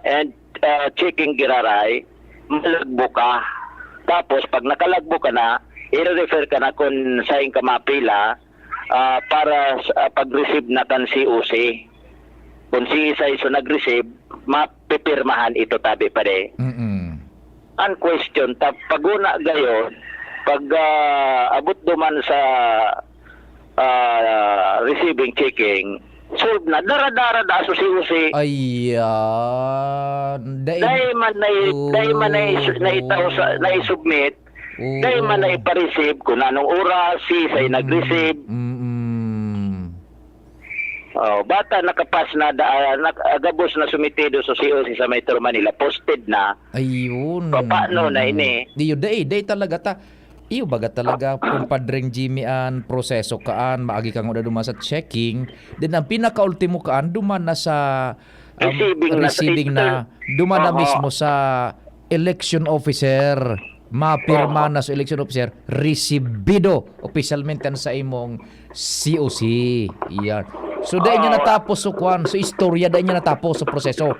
and, ah, checking giraray, malagbo ka. Tapos, pag nakalagbo ka na, i-refer ka na kung sain ka mapila, ah, para sa, ah, pag-receive na kan C O C. Kung si isa iso nag-receive, mapipirmahan ito, tabi pa di. Mm-mm. An question, ta, paguna gayon, pag, ah, abot duman sa, ah, receiving checking, solve na, dara-dara da so C O C. Ayan. Dai, Dai man na, dai man na, na itaw sa, na i-submit, Oo. Dai man na ipa-receive kung anong oras, si sa'y nag-receive. Mm-mm. Oh, bata nakapas na da, ah, nak, ah, gabos na sumitido sa C O C sa Metro Manila, posted na. Ayun. Paano na Mm-mm. ini? Diyo, dai, dai talaga ta. Iyo baga talaga, kumpadreng Jimmy, an proseso kaan, maagi ka nguna duman sa checking, then ang pinakaultimo kaan, duman na sa, um, Receiving na sa receiving na, inter- duman na Oo. mismo sa election officer, mapirma Oo. na sa election officer, resibido opisyalmente an sa imong C O C. Iyan. So, dai niya Oo. natapos so kwan, so istorya, dai niya natapos so proseso.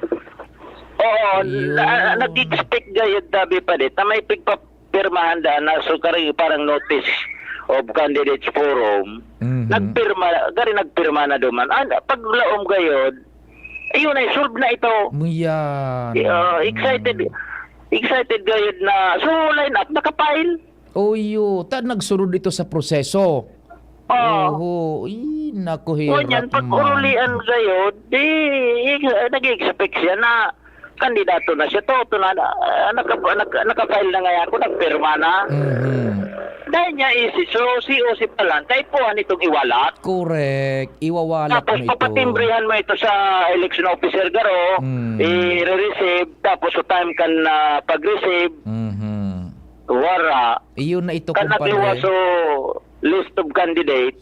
Oo, Yun. na, nag-expect gayud, tabi pa di, ta may pigpapirmahan daan na, so kari parang notice of candidates forum. Mhm. Nagpirma, gari nagpirma na duman. Ah, paglaom gayud, ayun ay solve na ito. Muyan. Ah, excited. Excited gayud na. So, line up, nakapile. Oyo, ta nagsunod ito sa proseso. Oo. Oho, ih, naku, hirap Ngunyan, pag man. urulian gayud, di, nag-expect siya na kandidato na siya. Toto na, ah, naka, naka, naka-file na nga ako, nagpirma na. Mhm. Dahil niya isi, so, C O C pa lang, kaipuhan itong iwalat. Correct. Iwawalat Tapos mo ito. Papatimbrihan mo ito sa election officer, garo, Mm. i-receive, tapos sa time kan, ah, pag-receive, Mhm. wara. Iyon na ito, Kan kumpadre. nagluwas so list of candidates,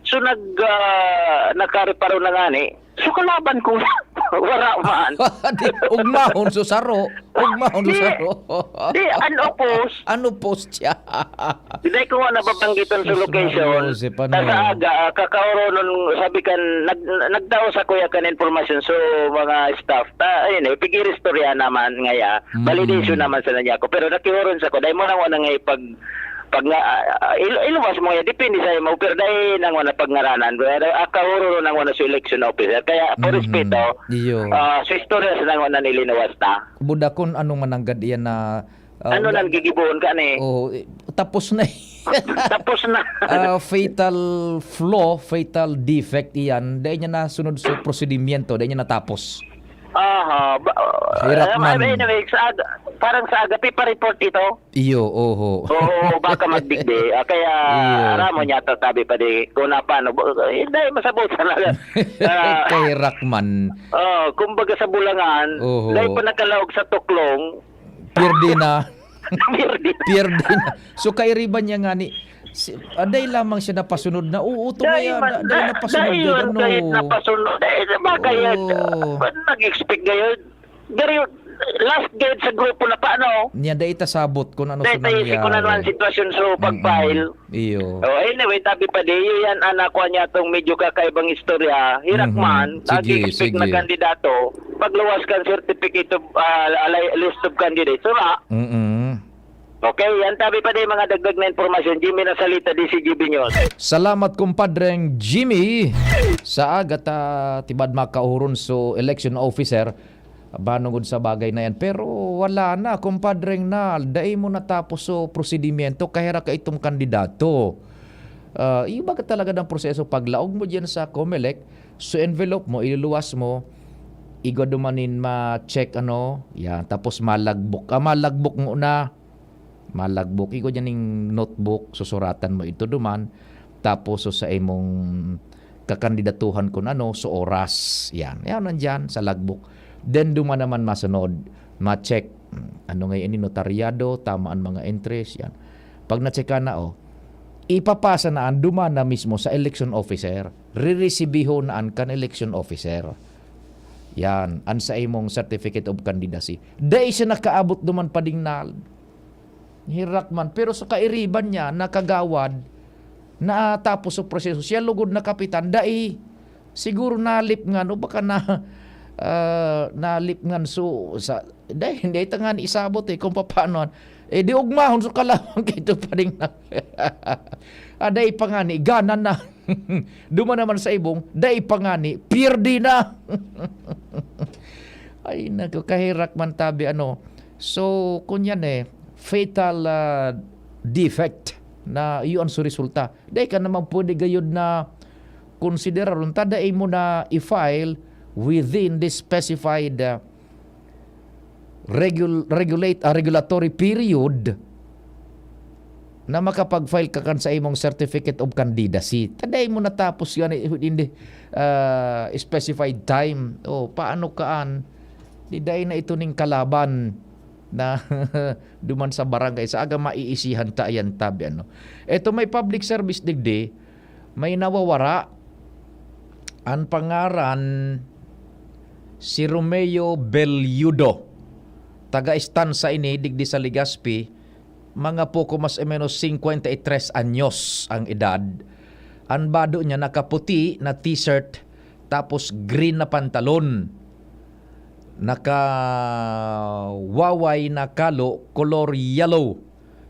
So, nag, ah, nagkareparo na ngani. So, kalaban ko, wara man. Di, ugmahon so saro. Ugmahon so Di, saro. di, unopposed. Ano post siya? Dai ko nga nababanggitan sa Sus, location. Maria Joseph, ano? Ta sa aga, ah, kakaoronon, sabi kan, nag-, nagdaos ako ya kan informasyon. So, mga staff, ta, ayun, eh, pag-iristorya naman ngaya. Mm. Validation naman sana niya ako. Pero nakihoron sa ko, dai mo na wala nga ipag-, pag nga, ah, ah, il-, iluwas mo nga, depende sa imo, pero dai nang wala pagngaranan, pero, ah, kahururo nang wala sa election officer. Kaya, po Mhm. respeto, Iyo. ah, sa istorya sa nang wala nilinuwas ta. Buda kun ano man nanggad iyan na, ah, Ano ga-, nang gigibohon ka ni? Oo, eh, tapos na eh. Tapos na. Ah, fatal flaw, fatal defect iyan. Dai niya nasunod sa prosedimyento, dai niya natapos. Aha, ba, Hirap ah, man. Anyway, sa aga, parang sa aga, pipa-report ito. Iyo, oho. Oo, baka magdigdi. Ah, kaya Iyo. Aram mo niya, tabi pa di, kung na paano, bu-, eh, dahil masabot na lang. Ah, Kahirak man. Oh, kumbaga sa Bulangan, Oho. Dahil pa nakalaog sa tuklong. Pierde na. Pierde. Pierde na. So, kairiban niya nga ni, si, ah, dahil lamang siya napasunod na, oo, ito Dahil kaya, man, da-, dahil da-, napasunod dahil yun, yun, ano. Kahit napasunod, eh, sa bagay yan, Oo. ah, nag-expect ngayon. Gary, last guide sa grupo na pa, ano? Niya, dai ta sabot kung ano Dai sa tayo si nangyari. Kung ano ang sitwasyon sa Mm-mm. pag-file. Iyo. Oh, anyway, tabi pa di, yan, anak ko niya, tong medyo kakaibang istorya. Hirak Mhm. man, Sige, nag-expect na sige. kandidato. Pagluwas kan certificate of, ah, alay-, list of candidates. Sura. Mm-mm. Okay, yan tabi pa di, mga dagdag na impormasyon. Jimmy Nasalita, D C G B News. Salamat, kumpadreng Jimmy. Sa aga ta, tibad makahuron so election officer, banungod sa bagay na yan. Pero wala na, kumpadreng Nal, dai mo natapos so prosedimyento, kahirak ka itong kandidato. Ah, iba ka talaga ng proseso. Paglaog mo dyan sa Comelec, so envelope mo, iluluwas mo, igwa duman nin ma-check, ano, yan. Tapos malagbok. Ah, malagbok mo na. Malagbok. Igwa dyan ning notebook, susuratan mo ito duman. Tapos, so, sa imong kakandidatuhan kun ano, so oras. Yan. Yan, nandyan sa logbook. Then, duman naman masunod, ma-check. Hmm, ano nga ini, notaryado, tama ang mga entries, yan. Pag na-check ka na, oh, ipapasa na ang duman na mismo sa election officer. Ririsibihon na an kan election officer. Yan, an sa imong certificate of candidacy. Dai siya nakaabot duman, padingnal. Hirak man. Pero sa kairiban niya, nakagawad, natapos sa proseso. Siya lugod na kapitan, dai. Siguro nalipngan, o baka na, ah, nalipngan so, sa, dai, hindi ito nga ni isabot eh, kung papaano. Eh, di ugmahon, so kalawang kito pa rin na. Ah, dai pa nga ni, gana na. Duman naman sa ibong, dai pa nga ni, pierde na. Ay, naku, kahirak man tabi, ano. So, kun yan eh, fatal, ah, defect na iyon so resulta. Dai ka naman pwede gayod na konsideraron ta, dai mo na i-file within the specified, ah, regul-, regulate, ah, regulatory period na makapag-file ka kan sa imong certificate of candidacy. Ta dai mo natapos yan in the, ah, specified time. O, paano kaan? Di dai na ito ning kalaban na duman sa barangay. Sa aga maiisihan ta yan, tabi, ano. Eto, may public service digdi, may nawawara. An pangaran, si Romeo Belludo. Taga-estansa ini, digdi sa Legazpi. Mga poko mas o menos singkwenta y tres anyos ang edad. An bado niya nakaputi na t-shirt, tapos green na pantalon. Nakawaway na kalo, kolor yellow.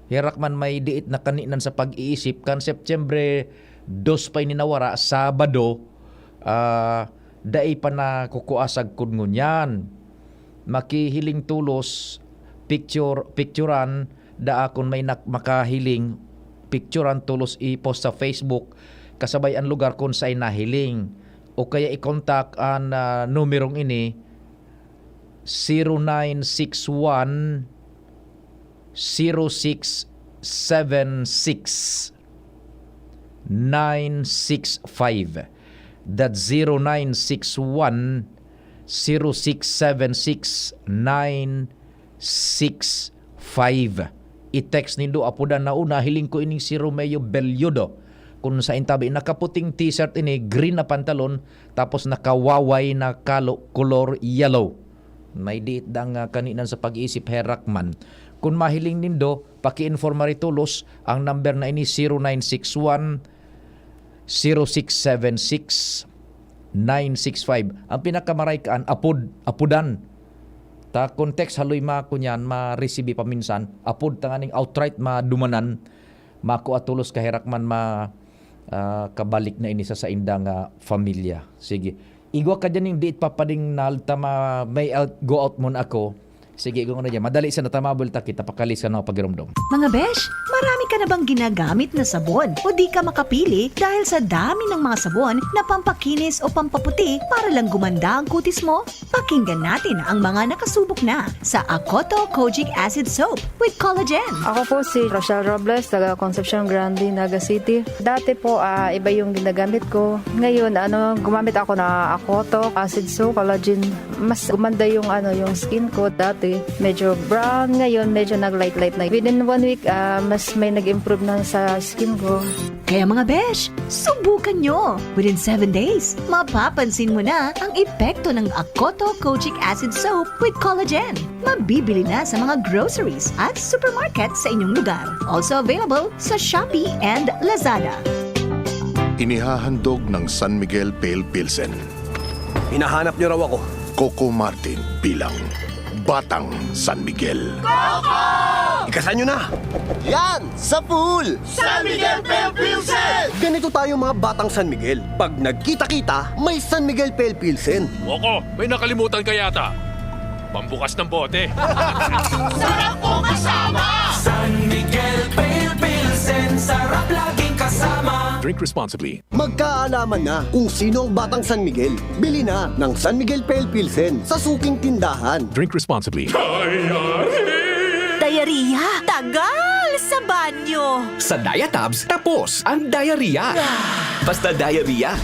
Hirak man may diit na kaninan sa pag-iisip, kan Setyembre dos pa ini nawara, Sabado, ah, dai pa nakukua sagkod ngunyan. Makihiling tolos, picture, picturan, daa kun may nak-, makahiling, picturan tolos i-post sa Facebook, kasabay an lugar kun saen nahiling. O kaya i-contact an, ah, numerong ini, zero nine six one, zero six seven six, nine six five. That's zero nine six one, zero six seven six, nine six five. I-text nindo, apodan na una, hiling ko ining si Romeo Belludo. Kun sa intabi, nakaputing t-shirt ini, green na pantalon, tapos nakawaway na kalo, kolor yellow. May diit dang, ah, kaninan sa pag-iisip, Herakman. Kun mahiling nindo, paki-informa ri tolos, ang number na ini, zero nine six one, zero six seven six, nine six five. Ang pinakamaray kaan, apod, apodan. Ta kun text haloy ma-, kunyan, ma-receive paminsan, apod tanganing outright madumanan, makua tolos ka Herakman ma-, ah, kabalik na ini sa saindang, ah, pamilya. Sige. Igwa ka dyan yung diit papading nalta ma-, may out, go out muna ako. Sige, kung ano dyan. Madali sana tama, bulta kita. Pakalis ka na pagirumdom. Mga besh, marami ka na bang ginagamit na sabon? O di ka makapili dahil sa dami ng mga sabon na pampakinis o pampaputi para lang gumanda ang kutis mo? Pakinggan natin ang mga nakasubok na sa Akoto Kojic Acid Soap with Collagen. Ako po si Rochelle Robles, taga Concepcion Grande, Naga City. Dati po, ah, iba yung ginagamit ko. Ngayon, ano, gumamit ako na Akoto Acid Soap, Collagen. Mas gumanda yung, ano, yung skin ko. Dati, medyo brown. Ngayon, medyo nag-light-light na. Within one week, ah, mas may nag-improve na sa skin ko. Kaya mga besh, subukan nyo! Within seven days, mapapansin mo na ang epekto ng Akoto Kojic Acid Soap with Collagen. Mabibili na sa mga groceries at supermarket sa inyong lugar. Also available sa Shopee and Lazada. Inihahandog ng San Miguel Pale Pilsen. Hinahanap niyo raw ako. Coco Martin bilang Batang San Miguel. Ikasan niyo na! Yan! Sa pool! San Miguel Pale Pilsen! Ganito tayo mga batang San Miguel. Pag nagkita-kita, may San Miguel Pale Pilsen. Coco, may nakalimutan ka yata. Pambukas ng bote. Sarap kong kasama! San Miguel Pale Pilsen, sarap laging kasama. Drink responsibly. Magkaalaman na kung sino ang batang San Miguel. Bili na ng San Miguel Pale Pilsen sa suking tindahan. Drink responsibly. Diarrhea? Tagal sa banyo! Sa Diatabs, tapos ang diarrhea. Basta diarrhea.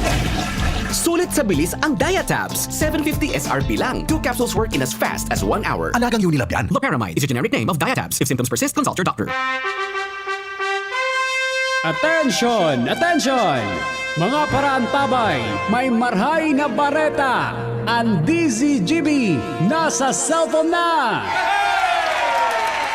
Sulit sa bilis ang Diatabs. seven fifty S R P lang. Two capsules work in as fast as one hour. Alagang Unilab yan. Loperamide is a generic name of Diatabs. If symptoms persist, consult your doctor. Attention! Attention! Mga paraantabay, may marhay na bareta! Ang D Z G B nasa cellphone na!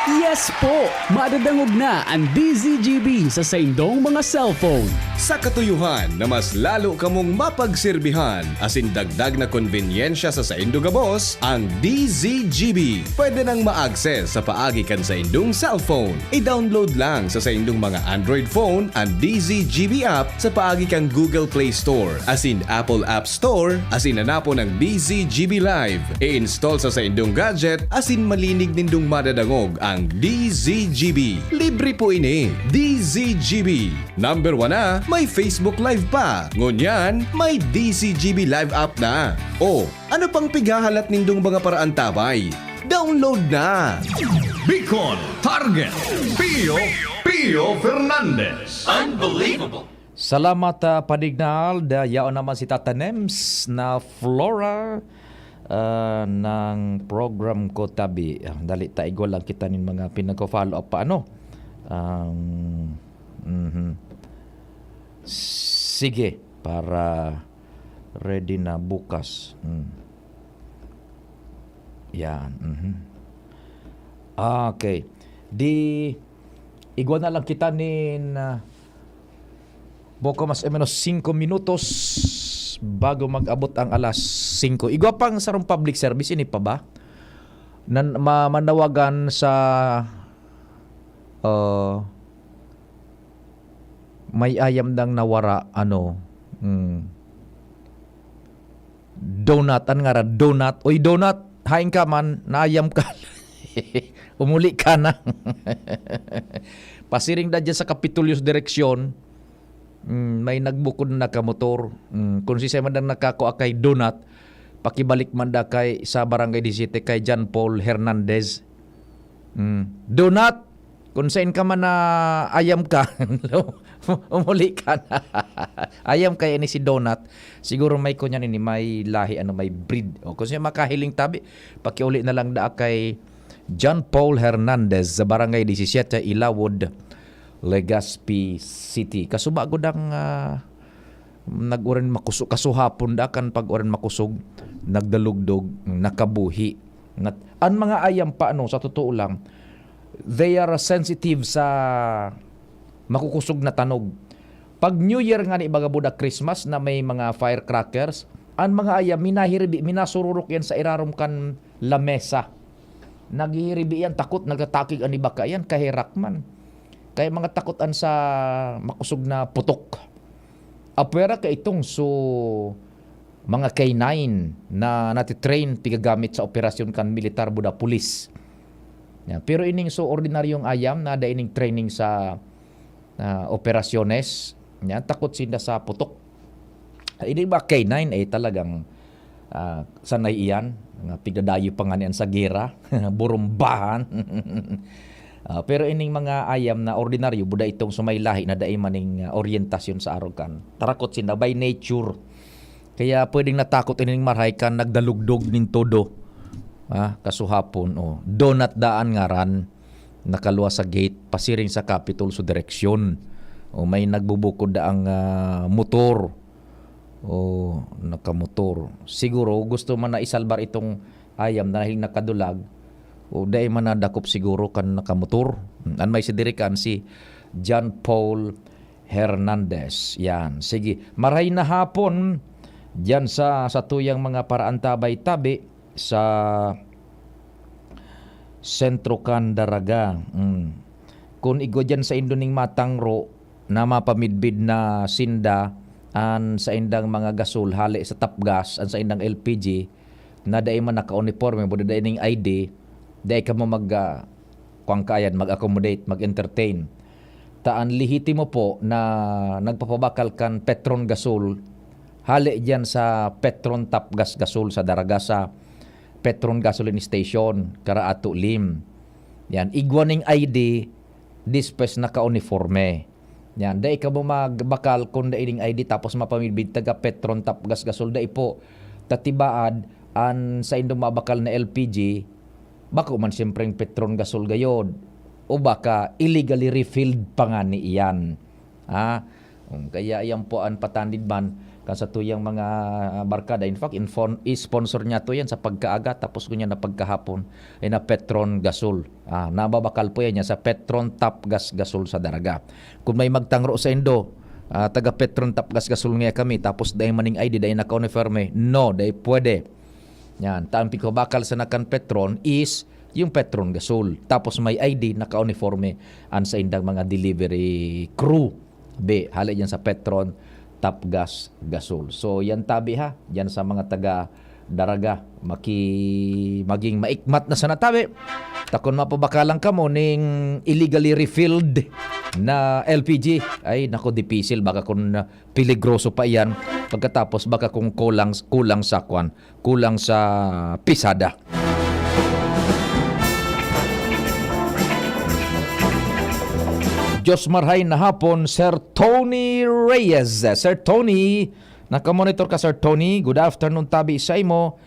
Yes po! Madadangog na ang D Z G B sa saindong mga cellphone. Sa katuyuhan na mas lalo kamong mapagsirbihan asin dagdag na konbenyensya sa saindo gabos, ang D Z G B pwede nang ma-access sa paagi kan saindong cellphone. I-download lang sa saindong mga Android phone an D Z G B app sa paagi kan Google Play Store asin Apple App Store asin hanapon ang D Z G B Live. I-install sa saindong gadget asin malinig nindong madadangog ang D Z G B. Libre po ini. D Z G B. Number one na, may Facebook Live pa. Ngunyan, may D Z G B Live app na. O, ano pang pighahalat nindong mga paraantabay? Download na! Bicol Target, Pio, Pio Fernandez. Unbelievable! Salamat, ah, Padignal. Da, yaon naman si Tata Nems na Flora, ah, ng program ko tabi. Ah, dali, taigwa lang kita nin mga pinagko-follow up pa, ano? Um, mhm. Sige, para ready na bukas. Mm. Yan. Mhm. Okay. Di, igwa na lang kita nin, ah, Boko mas o menos singko minutos bago mag-abot ang alas singko. Igwa pang sarong public service, ini pa ba? Nan, ma, manawagan sa, uh, may ayam dang nawara, ano, hmm. Donut, an ngaran, Donut. Oy, Donut, hain ka man, naayam ka. Umuli ka na. Pasiring da dyan sa Kapitolyo's direksyon, mm, may nagbukod na nakamotor. Mm, kung siisay man ang nakakua kay Donut, pakibalik man da kay, sa Barangay disisiyete, kay John Paul Hernandez. Mm. Donut, kung sain ka man na ayam ka, umuli ka na. Ayam kaya ni si Donut. Siguro may kunyan ini, may lahi, ano, may breed. O, kung siya makahiling tabi, pakiuli na lang da kay John Paul Hernandez sa Barangay disisiyete, Ilawod, Legazpi City. Kasubago dang, ah, nag-uran makusog, kasuhapon da kan pag-uran makusog, nagdalugdog, nakabuhi. Nat-, an mga ayam pa, ano, sa totoo lang, they are sensitive sa makukusog na tanog. Pag New Year nga ni, baga buda Christmas na may mga firecrackers, an mga ayam, minahiribi, minasururok yan sa irarom kan lamesa. Naghihiribi yan, takot, nagtatakig an iba kaiyan, kaherak man. Kaya mga takot an sa makusog na putok. Apwera ka itong so mga K nine na natitrain, pigagamit sa operasyon kan militar buda pulis. Yan. Pero ining so ordinaryong ayam na da ining training sa, ah, operasyones, yan, takot sinda sa putok. Ini ba K nine, eh, talagang, ah, sanay iyan, nga pigdadayo pa nga niyan sa gera, burumbahan. Ah, pero ining mga ayam na ordinaryo, buda itong sumay lahi na dai maning, ah, oryentasyon sa arog kan. Tarakot sinda by nature. Kaya pwedeng natakot ining marhay kan nagdalugdog nin todo. Ah, kasuhapon, oh. Donut daan ngaran, nakaluwas sa gate, pasiring sa Capitol, so direksyon. O may nagbubukod daang, ah, motor. O nakamotor. Siguro gusto man na isalbar itong ayam dahil nakadulag. O dai man nadakop siguro kan nakamotor. An may sidirikan si John Paul Hernandez. Yan. Sige. Maray na hapon diyan sa, sa tuyang mga paraantabay tabi sa sentro kan Daraga. Mm. Kun igwa diyan sa indo ning matangro na mapamidbid na sinda an saindang mga gasol hale sa Tapgas, an saindang L P G, na dai man naka-uniforme, buda dai ning I D, dai kamo mag, ah, kuwan kaiyan, mag-accommodate, mag-entertain. Ta an lehitimo po na nagpapabakal kan Petron Gasol, hale diyan sa Petron Tapgas Gasol sa Daraga sa Petron Gasoline Station, Karaato, Lim. Yan, igwa ning I D, dispes naka-uniforme. Yan, dai kamo magbakal kun dai ning I D tapos mapamidbid taga Petron Tapgas Gasol, dai po. Ta tibaad, an saindong mabakal na L P G, bako man siyempre ang Petron Gasol gayod. O baka illegally refilled pa ngani iyan. Ha? Um, kaya iyan po an patandid man kan sa tuyang mga, ah, barkada. In fact, infon-, sponsor niya to yan sa pagkaaga, tapos kunya na pagkahapon, ay na Petron Gasol. Ah, nababakal po yan, yan sa Petron Tapgas Gasol sa Daraga. Kung may magtangro sa indo, ah, taga Petron Tapgas Gasol nga kami, tapos dai maning I D, dai naka-uniforme, no, dai pwede. Yan, ta an pigpabakal sana kan Petron is yung Petron Gasol. Tapos may I D, naka-uniforme an saindang mga delivery crew. Be, hale dyan sa Petron, Tapgas, Gasol. So, yan tabi ha, dyan sa mga taga Daraga, maki-, maging maikmat na sana tabi. Ta kun mapabakalan kamo ning illegally refilled na L P G, ay, nako, dipisil, baka kun, ah, peligroso pa iyan. Pagkatapos, baka kung kulang, kulang sa kwan, kulang sa pisada. Diyos marhay na hapon, Sir Tony Reyes. Sir Tony, nakamonitor ka, Sir Tony. Good afternoon, tabi sa imo.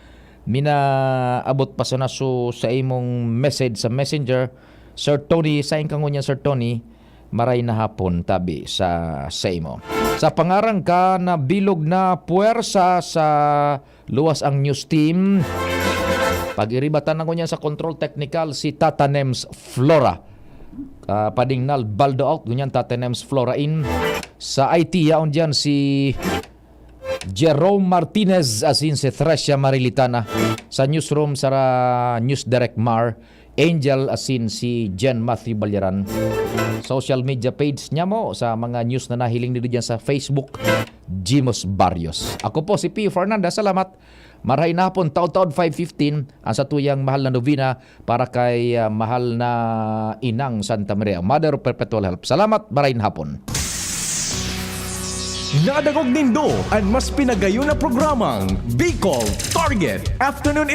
Minaabot pa sana so sa imong message sa Messenger. Sir Tony, sain ka ngunyan, Sir Tony? Maray na hapon, tabi sa, sa imo. Sa pangaran ka na bilog na puwersa sa luwas ang news team. Pag-iribatan na ngunyan sa control technical si Tata Nems Flora. Ah, padingnal, Baldo out, ngunyan Tata Nems Flora in. Sa I T, yaon dyan si Jerome Martinez asin si Thresia Marilitana. Sa newsroom, sa ra-, News Direct Mar, Angel asin si Jen Matthew Balyaran. Social media page niya mo sa mga news na nahiling nindo dyan sa Facebook, Jimos Barrios. Ako po si Pio Fernandez. Salamat. Marhay na hapon, taod-taod five fifteen, ang satuyang mahal na novena para kay, ah, mahal na Inang Santa Maria, Mother of Perpetual Help. Salamat, marhay na hapon. Nadangog nindo an mas pinagayon na programang Bicol Target Afternoon